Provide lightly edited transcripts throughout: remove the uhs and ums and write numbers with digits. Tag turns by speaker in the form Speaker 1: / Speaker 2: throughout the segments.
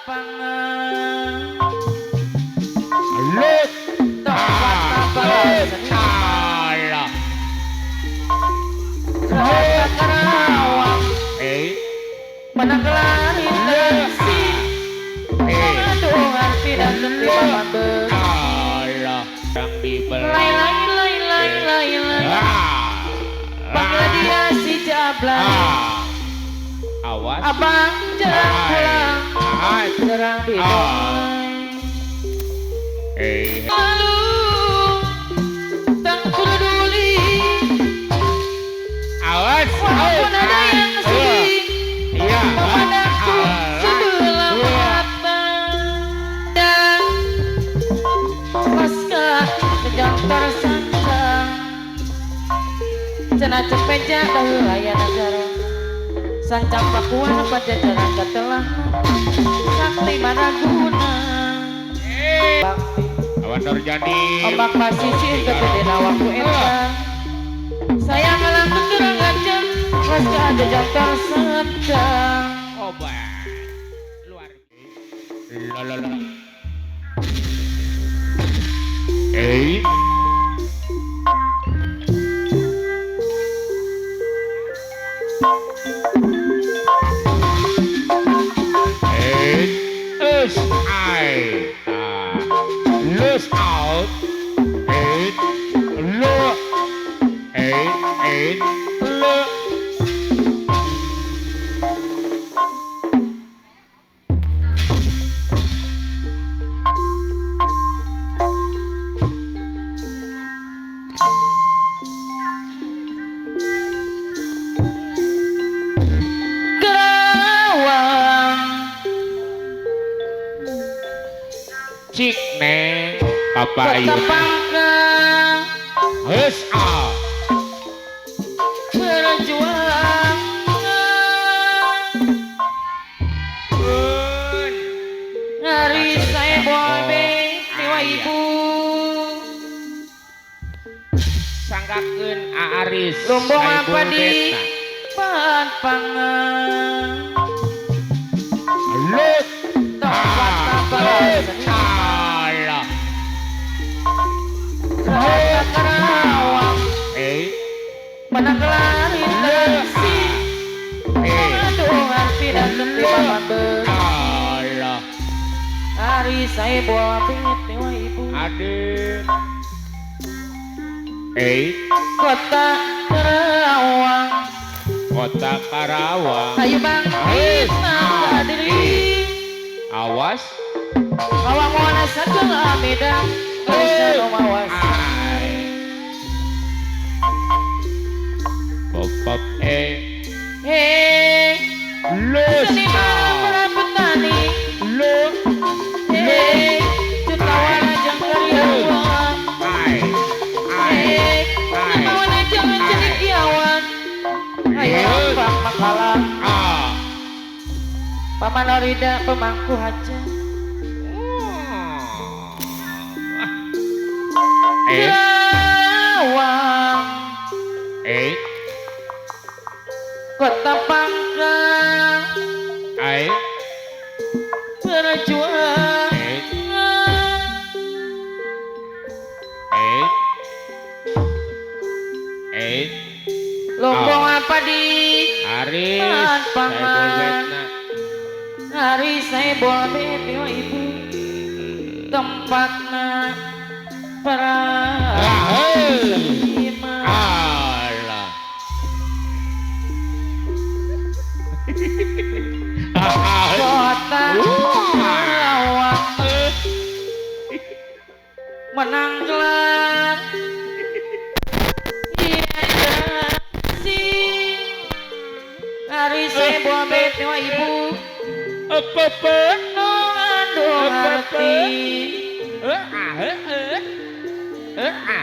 Speaker 1: Pangan
Speaker 2: Lut
Speaker 1: tempat para
Speaker 2: Allah.
Speaker 1: Kota Karawang
Speaker 2: Eh
Speaker 1: menang gelar si mengandung arti dan terima be
Speaker 2: Allah yang dibeli.
Speaker 1: Lai lai lai lai lai lai panggil dia si Jablan.
Speaker 2: Awas
Speaker 1: abang jarang pulang jarang di lalu tak peduli.
Speaker 2: Awas
Speaker 1: walaupun ada yang sedih memandangku sebelah mata dan pasca kejantar sancang cenah cepeja daheula nagara sancang pakuan pajajaran katelah sakti managuna bakti
Speaker 2: Awan Nurjani
Speaker 1: ombak pasisir gede waktu eta saya ngalang gerang aja pasca jejantar sancang
Speaker 2: obat luar la la la eh S I loose out eight lo eight eight lo
Speaker 1: Kerawang
Speaker 2: cik neng papa
Speaker 1: kota
Speaker 2: ayu
Speaker 1: Pangkang
Speaker 2: hus ah
Speaker 1: berjuang
Speaker 2: un
Speaker 1: ngari saya boleh dewa ibu
Speaker 2: sanggakeun Aaris
Speaker 1: lumbung apa
Speaker 2: Saibul
Speaker 1: di
Speaker 2: Betna.
Speaker 1: Pangan
Speaker 2: Lut
Speaker 1: tempat apa
Speaker 2: Allah
Speaker 1: kota Karawang
Speaker 2: eh
Speaker 1: menang gelar si mengandung arti dan terima be
Speaker 2: Allah
Speaker 1: hari saya bawa dewa ibu
Speaker 2: adik eh
Speaker 1: kota Karawang
Speaker 2: kota Karawang
Speaker 1: ayo bangkit diri
Speaker 2: awas
Speaker 1: Kawang wana sagala amidang bisa mawas
Speaker 2: popop eh
Speaker 1: eh
Speaker 2: lus
Speaker 1: seniman para petani
Speaker 2: lu
Speaker 1: eh jutawan jeung karyawan
Speaker 2: ai ai
Speaker 1: eh jutawan jeung cendekiawan ayo pak makalah
Speaker 2: ah
Speaker 1: Paman Orida pemangku hajat
Speaker 2: eh
Speaker 1: Karawang
Speaker 2: eh
Speaker 1: kota Pangkang
Speaker 2: ai
Speaker 1: berjuang
Speaker 2: eh eh eh
Speaker 1: lumbung apa di
Speaker 2: Aris
Speaker 1: Pangan.
Speaker 2: Saibul Betna
Speaker 1: hari saya boleh dewa ibu tempatna para seniman
Speaker 2: Allah
Speaker 1: kota Karawang menang gelar si hari saya boleh dewa ibu
Speaker 2: apa
Speaker 1: nu ngandung arti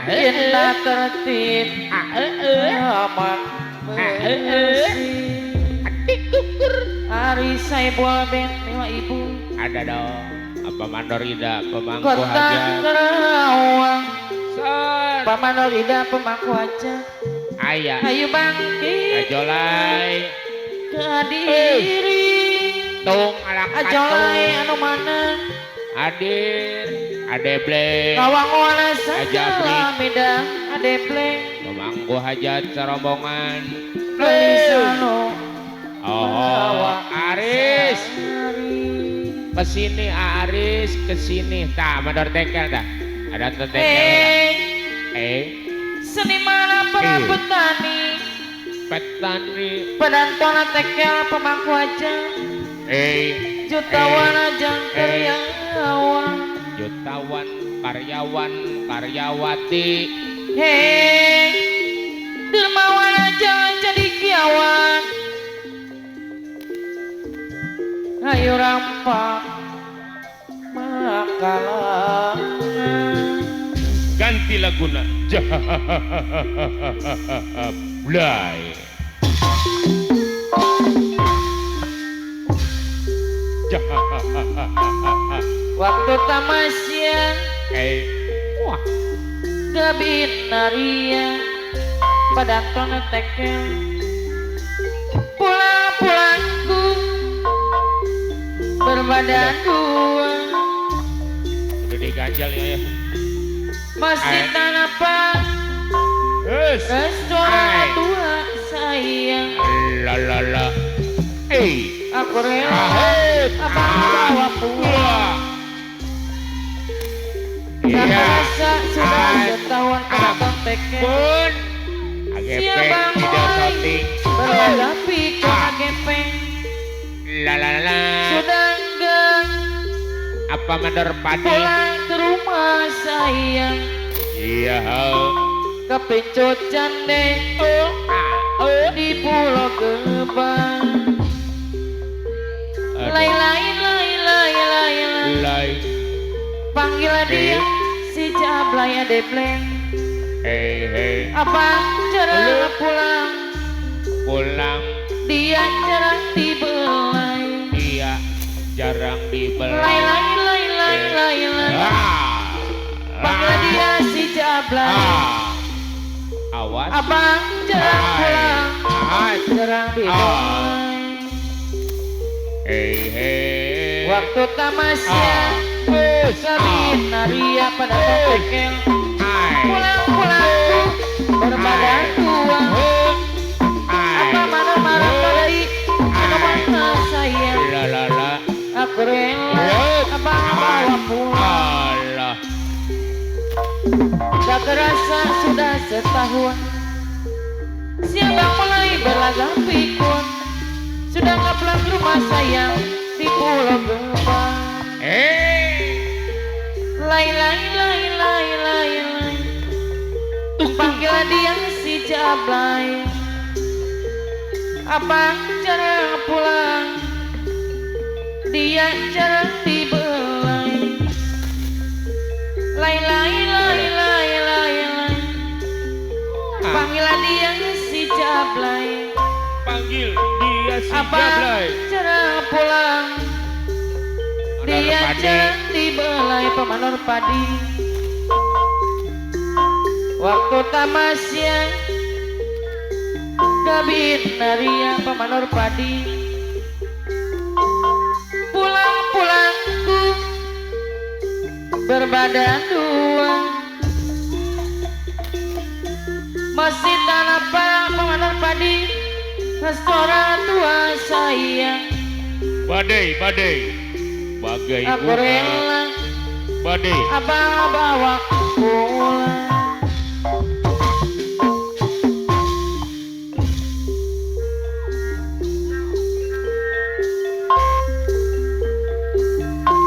Speaker 1: Indah tertib aman bersih hari saya boleh dewa ibu
Speaker 2: ada dong apa Mandorida pemangku
Speaker 1: kota
Speaker 2: hajat
Speaker 1: Karawang
Speaker 2: Son
Speaker 1: Paman Orida pemangku hajat
Speaker 2: ayah
Speaker 1: ayo bangkit
Speaker 2: ajolai
Speaker 1: ke diri
Speaker 2: Tung alang
Speaker 1: Ajolai anu mana
Speaker 2: hadir adebleng
Speaker 1: kawangola sagala midang adebleng
Speaker 2: pemangku hajat serombongan. Oh, Aris kesini, Aris kesini. Tak mandor tekel dah. Ada tekel.
Speaker 1: Seniman para petani.
Speaker 2: Petani.
Speaker 1: Pedantona tekel pemangku aja. Jutawan ajang karyawan.
Speaker 2: Jutawan karyawan karyawati.
Speaker 1: Dermawan aja jadi kiawan. Ayo rampak makalah.
Speaker 2: Ganti laguna. Blay.
Speaker 1: Waktu tamasya
Speaker 2: wah
Speaker 1: gabinaria pada tono tekel pulang-pulangku berbadan dua.
Speaker 2: Udah diganjal ya.
Speaker 1: Masih tanah apa restoran tua sayang.
Speaker 2: La la la.
Speaker 1: Aku rela abang bawa pulang. Tak terasa sudah setahun penonton tekel. Siapa mulai berlagapi kona gepeng.
Speaker 2: La la la.
Speaker 1: Sudah enggak
Speaker 2: apa mandor padi
Speaker 1: pulang ke rumah sayang.
Speaker 2: Iya.
Speaker 1: Kepencut jande di Pulau Gebang. Lai lai lai lai lai lai. Panggil dia si Jablay adebleng. Abang jarang pulang.
Speaker 2: Pulang.
Speaker 1: Dia jarang dibelai.
Speaker 2: Dia jarang dibelai.
Speaker 1: Lai lai lai lai lai lai. Panggil dia si Jablay.
Speaker 2: Awas.
Speaker 1: Abang jarang pulang. Jarang dibelai. Waktu tamasya Kabinaria pada tekel. Pulang-pulangku berbadan dua. Apa marah-marah padai anu mana sayang. Aku rela abang bawa pulang. Tak terasa sudah setahun. Siapa mulai berlagak pikun. Sudah nggak pulang ke rumah sayang di Pulau Gebang. Lai lai lai lai lai lai. Panggil dia si Jablay. Abang jarang pulang. Dia jarang dibelai. Lai lai lai lai lai lai. Panggil dia si Jablay.
Speaker 2: Panggil dia si Jablay.
Speaker 1: Abang jarang pulang. Dia jarang dibelai pemanor padi. Waktu tamasya Kabinaria pemanor padi. Pulang-pulangku berbadan dua. Masih tanah pemanor padi. Restoran tua sayang.
Speaker 2: Badai, badai. Bagai
Speaker 1: aku rela
Speaker 2: badai.
Speaker 1: Abang bawa pulang.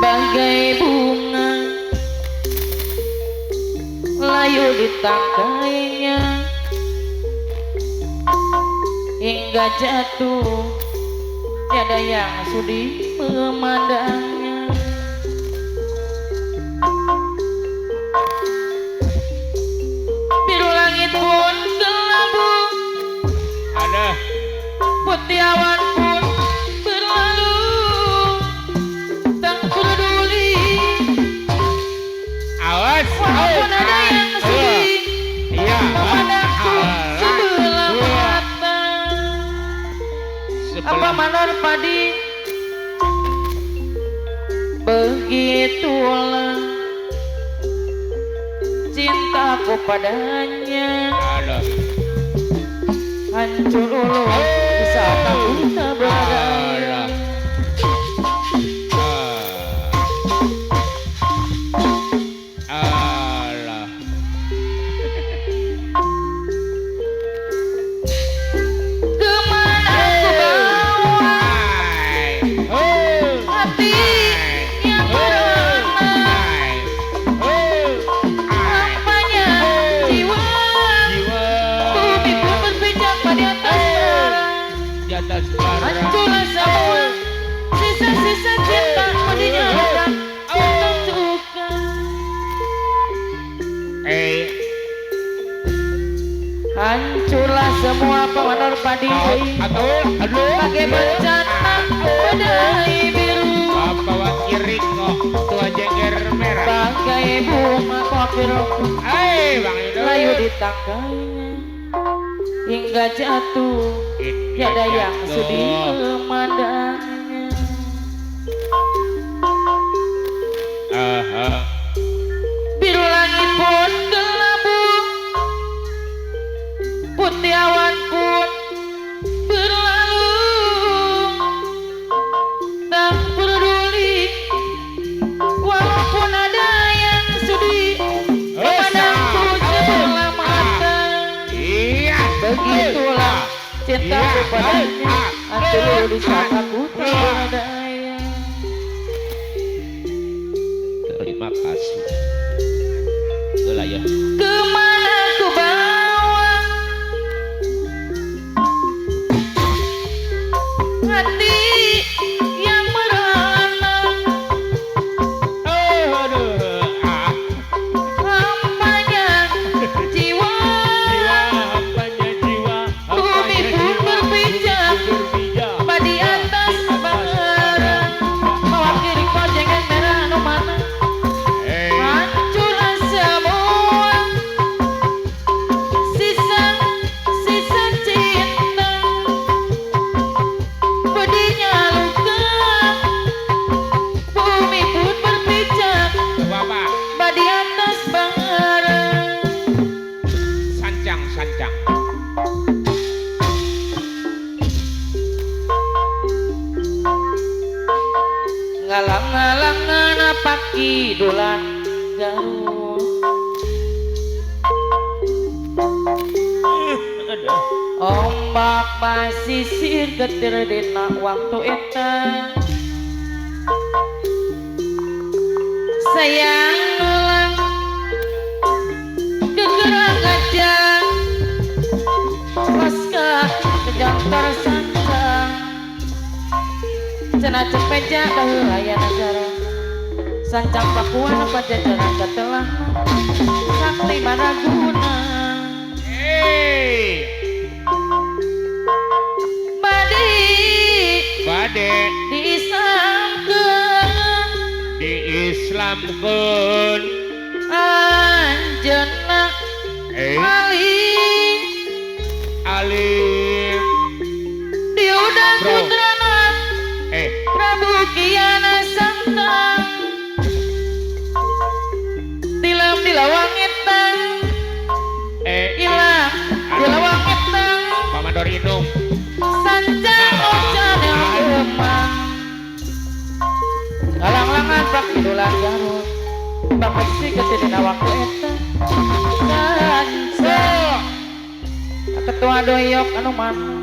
Speaker 1: Bagai bunga layu di tangkainya hingga jatuh tiada yang sudi memandangnya. Biru langit pun kelabu,
Speaker 2: ada
Speaker 1: putih awan pun berlalu. Tak peduli
Speaker 2: awas,
Speaker 1: walaupun ada yang sudi memandangku sebelah mata. Apa manor padi Begitulah cintaku padanya.
Speaker 2: Aduh.
Speaker 1: Hancur ulu di saat aku tak berdaya.
Speaker 2: Alah.
Speaker 1: Kemana aku bawa hati yang merana, hampanya jiwa. Bumi pun berpijak pada atas bara. Hancurlah semua sisa-sisa cinta dinyalakan untuk suka. Hancurlah semua pemanor padi pakai bencana badai biru.
Speaker 2: Bawa kiri kok tua jengger merah.
Speaker 1: Bagai bunga kopi layu di tangkainya hingga jatuh. Tiada yang sudi memandangnya. Biru langit pun kelabu, putih awan pun berlalu. Tak peduli walaupun ada yang sudi memandangku sebelah mata. Begitulah cintaku padanya, hancur di saat aku tak berdaya.
Speaker 2: Terima kasih. Gelayah.
Speaker 1: Kemana aku bawa hati yang merana, hampanya jiwa. Bumi pun berpijak di atas bara. Bawa kiri kau jangan merah no mana. Hancurlah semua sisa-sisa cinta. Pedihnya luka, bumi pun berpijak di atas bara.
Speaker 2: Sancang, sancang.
Speaker 1: Ngalang-ngalang napak kidulan Garut. Ombak basisir getir dina waktu eta. Sayang ulang kegerang gajah pasca kejantar sancang. Cenah cepeja baheula aya nagara. Sancang Pakuan pajajaran katelah sakti managuna. Bade
Speaker 2: Bade
Speaker 1: diislamkeun,
Speaker 2: diislamkeun
Speaker 1: anjeunna alim
Speaker 2: alim
Speaker 1: diundang putrana Prabu Kiana Santang. Tilem di lawang etang, ilang di lawang etang.
Speaker 2: Pamador indung
Speaker 1: sancang ocane gemang. Ngalang-langan prak kidulan Garut. Bang besi ketirina waktu eta. Sancang ketua doyok anu mana.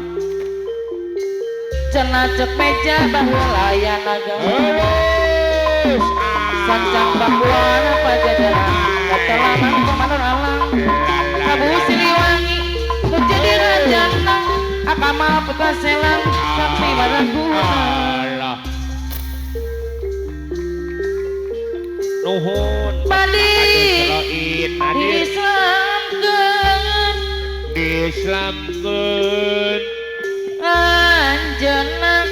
Speaker 1: Cenah cek meja baheula aya nagara. Sancang Pakuan pajajaran katelah pamanor alam. Prabu Siliwangi nu jadi rajana Akamal putra Selang sakti managuna.
Speaker 2: Nuhun.
Speaker 1: Bali diislamkeun,
Speaker 2: diislamkeun
Speaker 1: anjeunna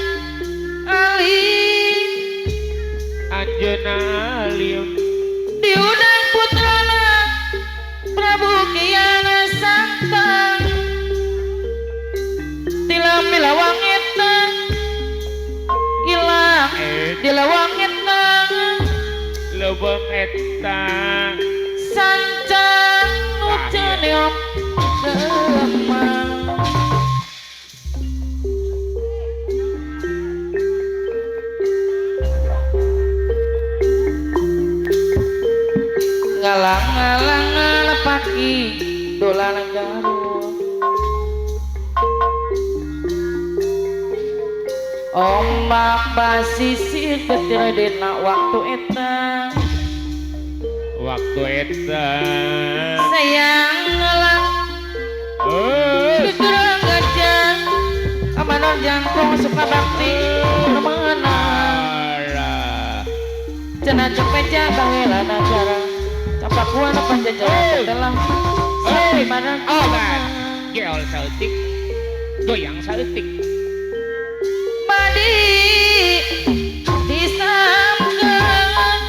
Speaker 1: alim,
Speaker 2: anjeunna alim
Speaker 1: diundang putrana Prabu Kiana Santang. Tilem di lawang etang, ilang di lawang etang.
Speaker 2: Gebeng eta
Speaker 1: sancang nu ceneok gemang ngalang-ngalang ngalepaki dolan Garut ombak basisir getir dina waktu eta sayang ngalang gegerang gajah amanah jangkung suka bakti mana cenah cepeja baheulana cara capakuan panjajaran telah sampai mana
Speaker 2: obat geol saeutik goyang saeutik
Speaker 1: badi disamkeun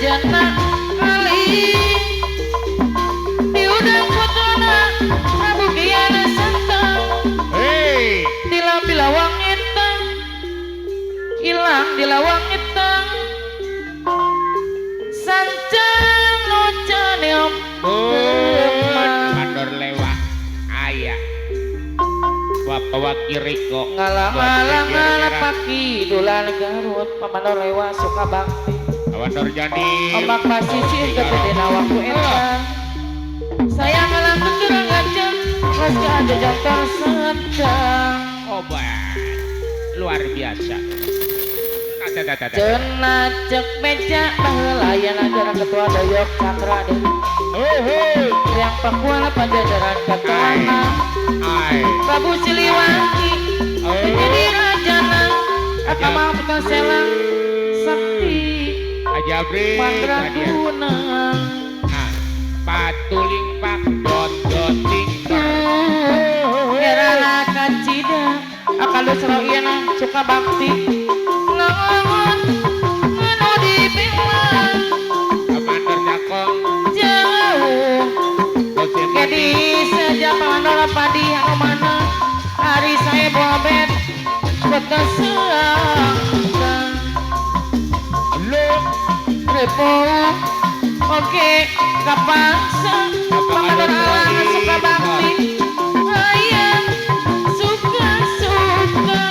Speaker 1: anjeunna kali diundang putrana Prabu Kian Santang
Speaker 2: hei
Speaker 1: dilam di lawang etang ilang di lawang etang sancang nu caneom
Speaker 2: mandor lewat aya bawa kiriko
Speaker 1: ngalang-ngalang ngalepaki dolan Garut pamandor lewa suka bakti
Speaker 2: Mandor jadi
Speaker 1: ombak pasisir gede waktu eta sayang ngalang kegerang gajah pasca aja jantar sedang
Speaker 2: obat luar biasa.
Speaker 1: Cenah cek meja baheula aya nagara ketua Doyok Cakra Dewi yang Pakuan Pajajaran Katana Prabu Siliwangi menjadi rajana Akamal Putra Selang Sakti Mandraguna
Speaker 2: Patuling pak dot dot tingker
Speaker 1: Gerana kacida Akalu Sroiyana suka bakti Langon nganu dipilang
Speaker 2: Mandor jakong
Speaker 1: jauh jadi sejak mandor padi anu mana hari saya bobet kota seangkang repo oke kapangsa pamandor alang suka bakti ayam suka suka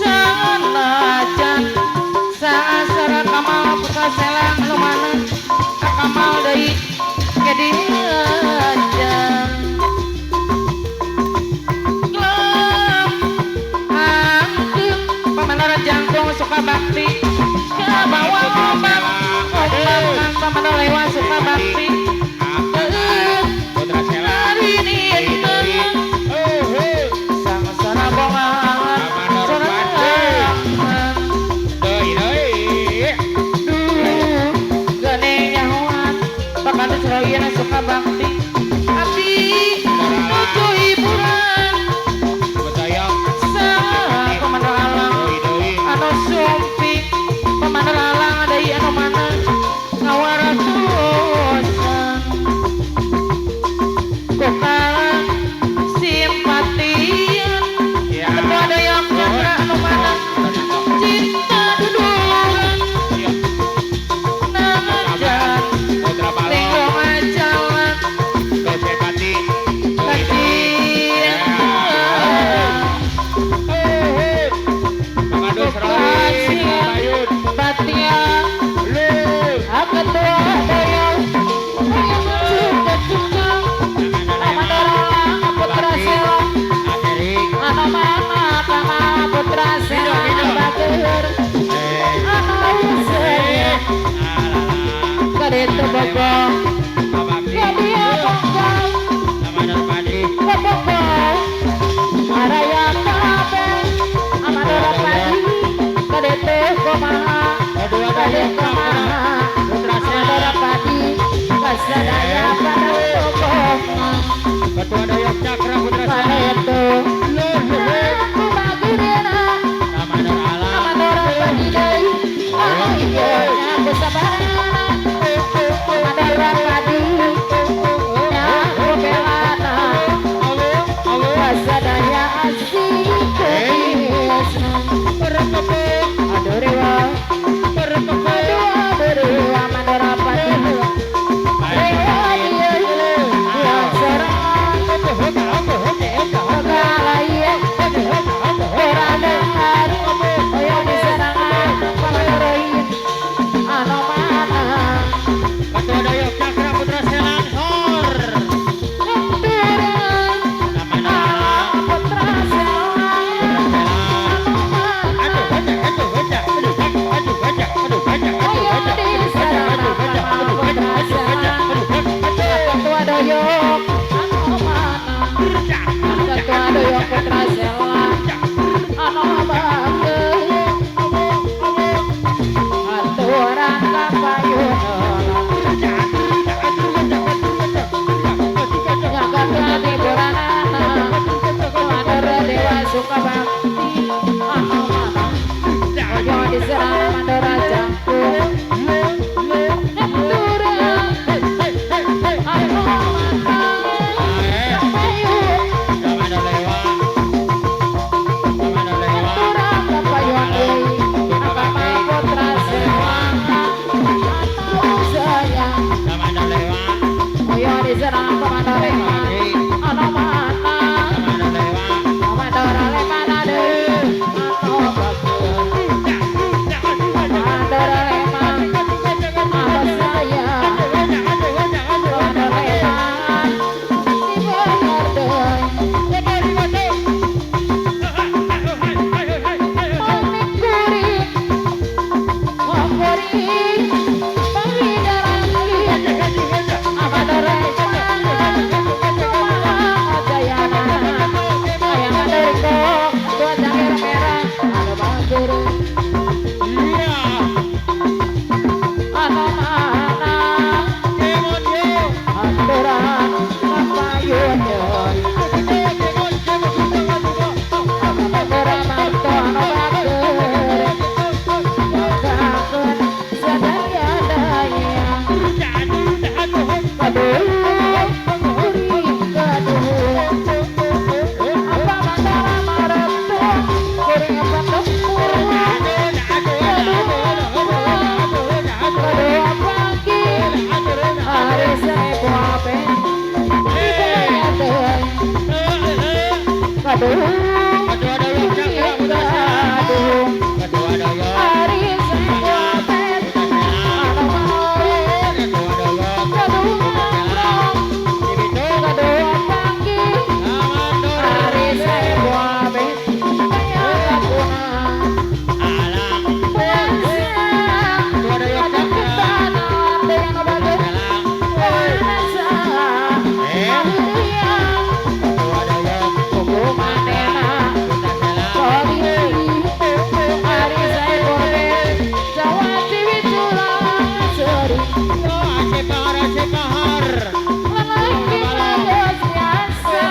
Speaker 1: sanajan sasara kamal putra selang anu mana kamal deui jadi aja klem angkeun pamandor jangkung suka bakti kabawa ombak ombak pamandor lewa suka bakti
Speaker 2: putra selang
Speaker 1: sangsara bongan sorangan duh geuning nyahoan pakandus royana suka bakti abdi nuju hiburan saha pamandor alang anu sumping pamandor alang deui anu mana ngawaratusan kokala simpatian ketua Doyok Cakra anu mana cinta duduran nangajan lingkungan jalan kacinta batia ketua Doyok suka-suka Amandor alang putra selang anu mana kamal putra selang bager anu sedia kaditu bogong kadia bogong bogong araya kabeh Amandor padi kaditu kumaha kaditu kumaha Amandor padi kasadaya pada bogong
Speaker 2: Ketua Doyok Cakra Putra
Speaker 1: Kaditu aku bagirna Amandor padi deui anu ieu nyaku sabarana Amandor padi nyaku belana kasadaya asik keisna aduh. Sukabakti anu mana Oyo diserang Mandora Jangkung Nentura anu mana Kapayu Nentura kapayun deui Apa putra sewanga Anu saya Oyo diserang Mandora anu mana Mandora lemana deui anu bagus Mandora leman apa saya Mandora leman dibayar deui Mangkuring Mangkuring Pangwidarangin Mandora leman kumaha jayana Aya Mandoriko tua cangir merah anu bagus anu mana Andora kapayun deui Mandora manto anu bager Banggakeun sadaya-daya Aduh kuring gaduh Apa mandala maretung kuring patepung Gaduh pagi hari seribu ape dibayar deui Gaduh kuring gaduh hari seribu ape anu mau gaduh ngamrong gaduh pagi hari seribu ape kaya laguna Bangsa ada ketanan dengan bagus Bangsa akhirnya hukumanena polisi hari seribu ape Jawa Tiwi tulang seri Lelaki bagus biasa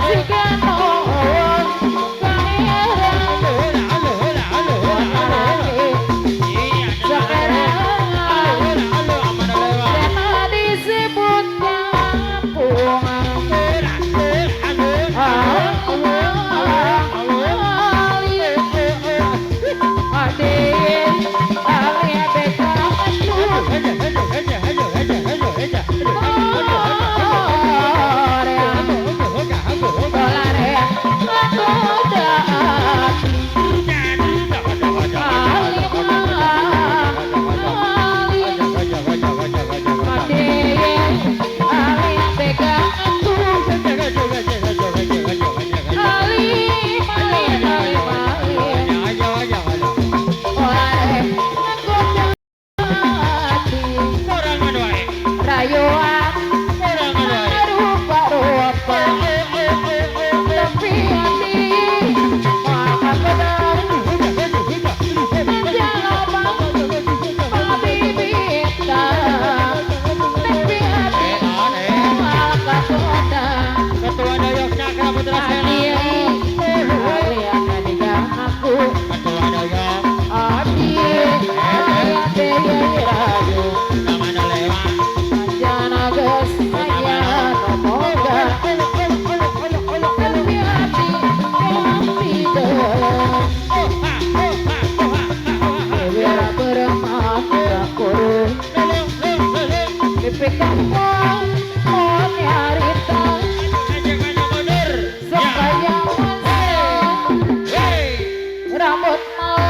Speaker 1: Jika nuwun pangeran Lelaki sekarang Karena disebut kampungan Rayuan rupa-rupa tapi hati maka pedang menjalabang pabibita tapi hati maka pedang
Speaker 2: Ketua Doyok Cakra Putra
Speaker 1: hati
Speaker 2: Sela.
Speaker 1: kadiga aku
Speaker 2: Ketua Doyok
Speaker 1: hati ayat rayu
Speaker 2: Kamana Lewa.
Speaker 1: jana geus aya nomoga tapi hati hati deui Ewera bermata kuru Pipi kampung Mon nyarita Supaya masa Rambut mau